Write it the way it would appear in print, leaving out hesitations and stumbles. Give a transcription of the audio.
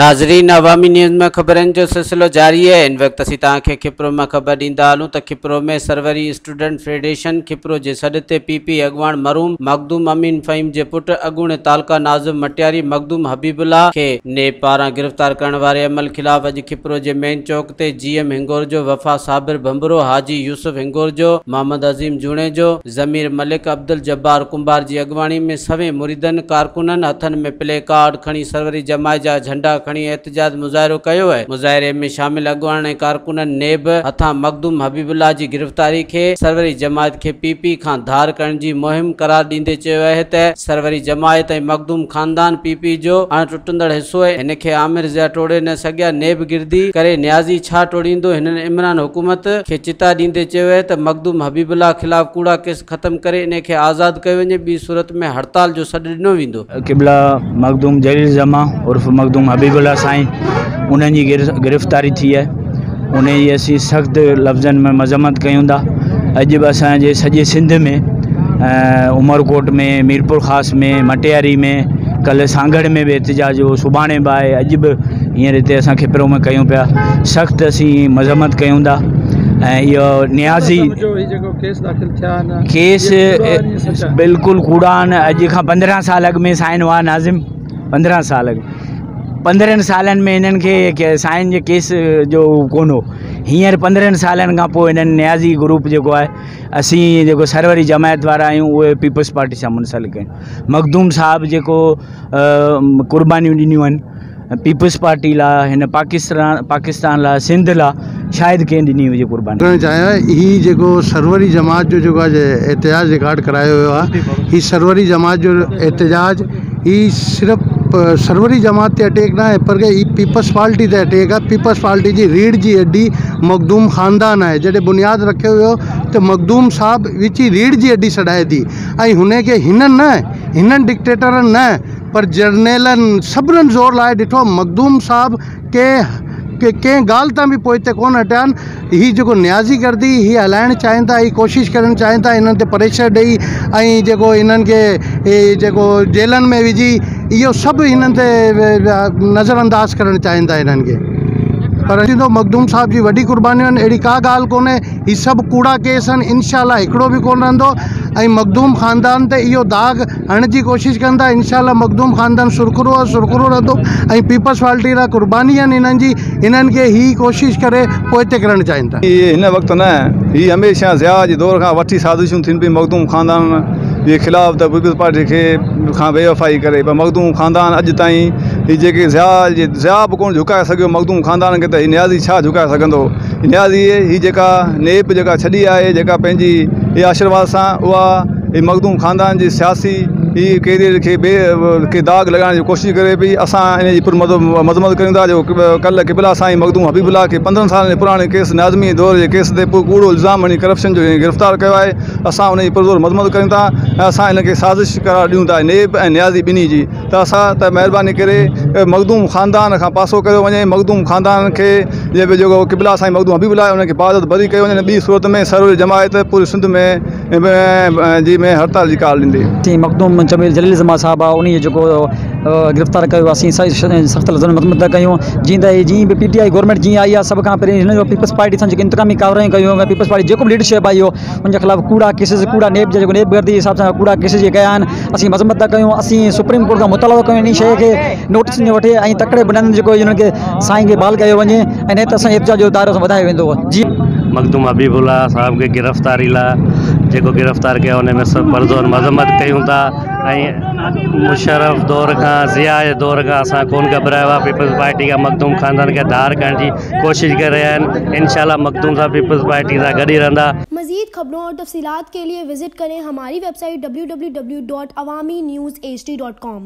ناظرين عوامي نيوز ۾ خبرن جو سلسلو جاري آهي. هن وقت اسين توهان کي کپرو مان خبر ڏيندا هلون ته کپرو ۾ سروري اسٽوڊنٽ فيڊريشن کپرو جي سڏ تي پي پي اڳواڻ مرحوم مخدوم امين فهيم جي پٽ اڳوڻي تعلقه ناظم مٽياري مخدوم حبيب الله کي نيب پاران گرفتار ڪرڻ واري عمل خلاف اڄ کپرو جي مين چوڪ تي جي ايم هنگورجو، وفا صابر ڀنڀرو، حاجي يوسف هنگورجو، محمد عظيم جوڻيجو، ضمير ملڪ، عبدالجبار ڪنڀار جي اڳواڻي ۾ سوين مريدن، ڪارڪنن هٿن ۾ پلي ڪارڊ کڻي سروري جماعت جا جهنڊا کڻي احتجاج مظاهرو ڪيو ۽ مظاهري ۾ شامل اڳواڻن ۽ ڪارڪنن نيب هٿان مخدوم حبيب الله جي گرفتاري کي سروري جماعت کي پي پي کان ڌار ڪرڻ جي مهم قرار ڏيندي چيو آهي ته سروري جماعت ۽ مخدوم خاندان پي پي جو اڻ ٽٽندڙ حصو آهي هن کي آمر ضياء ٽوڙي نه سگهيا نيب گردي ڪري نيازي ڇا ٽوڙيندو هنن عمران حڪومت کي چتاء ڏيندي چيو آهي ته مخدوم حبيب الله خلاف ڪوڙا ڪيس ختم ڪري انهي کي آزاد ڪيو وڃي ٻي صورت ۾ هڙتال جو سڏ ڏنو ويندو. قبلا مخدوم جليل الزمان عرف مخدوم حبيب الله سائين انهن جي گرفتاري ٿي آهي انهي جي اسين سخت لفظن ۾ مذمت ڪيون ٿا اڄ به اسان جي سڄي سنڌ ۾ عمرڪوٽ ۾ ميرپورخاص ۾ مٽياري ۾ ڪلهه سانگهڙ ۾ به احتجاج هو سڀاڻي به آهي اڄ به هينئر هتي اسان کپرو ۾ ڪيون پيا سخت اسين مذمت ڪيون ٿا ۽ اهو نيازي ڪيس بلڪل ڪوڙا آهن اڄ کان 15 سال اڳ ۾ سائين هئا ناظم 15 سال اڳ 15 سالن ۾ هنن کي سائين جي ڪيس جو ڪونه هو هينئر 15 سالن کان پوء هنن نيازي گروپ جيڪو آهي اسين جيڪو سروري جماعت وارا آهيون اهي پيپلز پارٽي سان منسلڪ آهن مخدوم صاحب جيڪو قربانيون ڏنيون آهن پيپلز پارٽي لا هن پاڪستان پاڪستان لا سنڌ لا شايد ڪنهن ڏني هجي قرباني. ڪرڻ چاهيان هي جيڪو سروري جماعت جو جيڪو اڄ احتجاج رڪارڊ ڪرايو ويو آهي هي سروري جماعت جو احتجاج هي صرف سروري جماعت تي اٽيڪ نه آهي پر هي پيپلز پارٽي تي اٽيڪ آهي پيپلز پارٽي جي ريڙهه جي هڏي مخدوم خاندان آهي جڏهن بنياد رکيو ويو ته مخدوم صاحب وچي ريڙهه جي هڏي سڏائي ٿي ۽ هن کي هنن نه هنن ڊڪٽيٽرن نه پر جرنيلن سڀنن زور لائي ڏٺو مخدوم صاحب ڪنهن ڪنهن ڳالهه تان به پوئتي ڪونه هٽيا آهن. هي جيڪو نيازي گردي هي هلائڻ چاهين ٿا هي ڪوشش ڪرڻ چاهين ٿا انهن تي پريشر ڏئي ۽ جيڪو انهن کي جيڪو جيلن ۾ وجهي اهو سڀ انهن تي نظر انداز ڪرڻ چاهين ٿا انهن کي پر ٿيندو مخدوم صاحب جي وڏي قربانيون آهن اهڙي ڪا ڳالهه ڪونهي هي سڀ ڪوڙا ڪيس آهن انشاء الله هڪڙو به ڪونه رهندو ۽ مخدوم خاندان تي اهو داغ هڻڻ جي ڪوشش ڪن ٿا انشاء الله مخدوم خاندان سرخرو آهي سرخرو رهندو ۽ پيپلز پارٽي لاء قرباني آهن انهن جي انهن کي هي ڪوشش ڪري پوئتي ڪرڻ چاهين ٿا. هي هن وقت نه هي هميشه ضياء جي دور کان وٺي سازشون ٿين پيون مخدوم خاندان جي خلاف ته پيپلز پارٽي کي کان بي وفائي ڪري پر مخدوم خاندان اڄ تائين هي جيڪي ضياء جي ضياء به ڪونه جهڪائي سگهيو مخدوم خاندان کي ته هي نيازي ڇا جهڪائي سگهندو نيازي هي جيڪا نيب جيڪا ڇڏي آهي جيڪا پنهنجي هي آشرواد سان اها هي مخدوم خاندان جي سياسي هي ڪيريئر کي بي کي داغ لڳائڻ جي ڪوشش ڪري پئي اسان ان جي پر مذمت ڪريون ٿا جو ڪلهه قبلا سائين مخدوم حبيب الله کي 15 سالن جي پراڻي ڪيس ناظمي دور جي ڪيس تي ڪوڙو الزام هڻي ڪرپشن جو گرفتار ڪيو آهي اسان ان جي پرزور مذمت ڪريون ٿا ۽ اسان ان کي سازش قرار ڏيون ٿا نيب ۽ نيازي ٻنهي جي ته اسان ته مهرباني ڪري مخدوم خاندان کان پاسو ڪيو وڃي مخدوم خاندان کي جيڪو قبلا سائين مخدوم حبيب الله ان کي باعزت بري ڪيو وڃي ٻي صورت ۾ سرور جماعت پوري سنڌ ۾ جي ۾ هڙتال جي ڪال ڏيندي. سين مخدوم جميل جليل زمان صاحب آ انهي جيڪو گرفتار ڪيو اسين سخت لفظن ۾ مذمت ٿا ڪيون جيئن ته جيئن به پي ٽي I government جيئن آئي آ سڀ کان پهرين هن جو پيپلز پارٽي سان جيڪي انتقامي ڪاروايون ڪيون ويون پيپلز پارٽي جيڪو به ليڊرشپ آئي ان جي خلاف ڪوڙا ڪيسز ڪوڙا نيب جا جيڪو نيب گردي جي حساب سان ڪوڙا ڪيسز جيڪي ڪيا آهن اسين مذمت ٿا ڪيون اسين سپريم ڪورٽ کان مطالبو ڪيون انهي شيء کي نوٽيس ۾ وٺي ۽ تڪڙي بنيادن جيڪو انهن کي سائين کي بحال ڪيو وڃي ۽ نه ته اسان احتجاج جو دائرو وڌايو ويندو جي. مخدوم حبيب الله صاحب کي گرفتاري لا جيڪو گرفتار ڪيو ان ۾ سڀ پرزور مذمت ڪيون ٿا ۽ مشرف دور کان ضياء جي دور کان اسان ڪون گهٻرايو آهي پيپلز پارٽي کان مخدوم خاندان کي ڌار ڪرڻ جي ڪوشش ڪري رهيا آهن انشاء الله مخدوم صاحب پيپلز پارٽي سان گڏ ئي رهندا. मज़ीद खबरों और तफसीलात के लिए विज़िट करें हमारी वेबसाइट www.awamiNewsHD.com।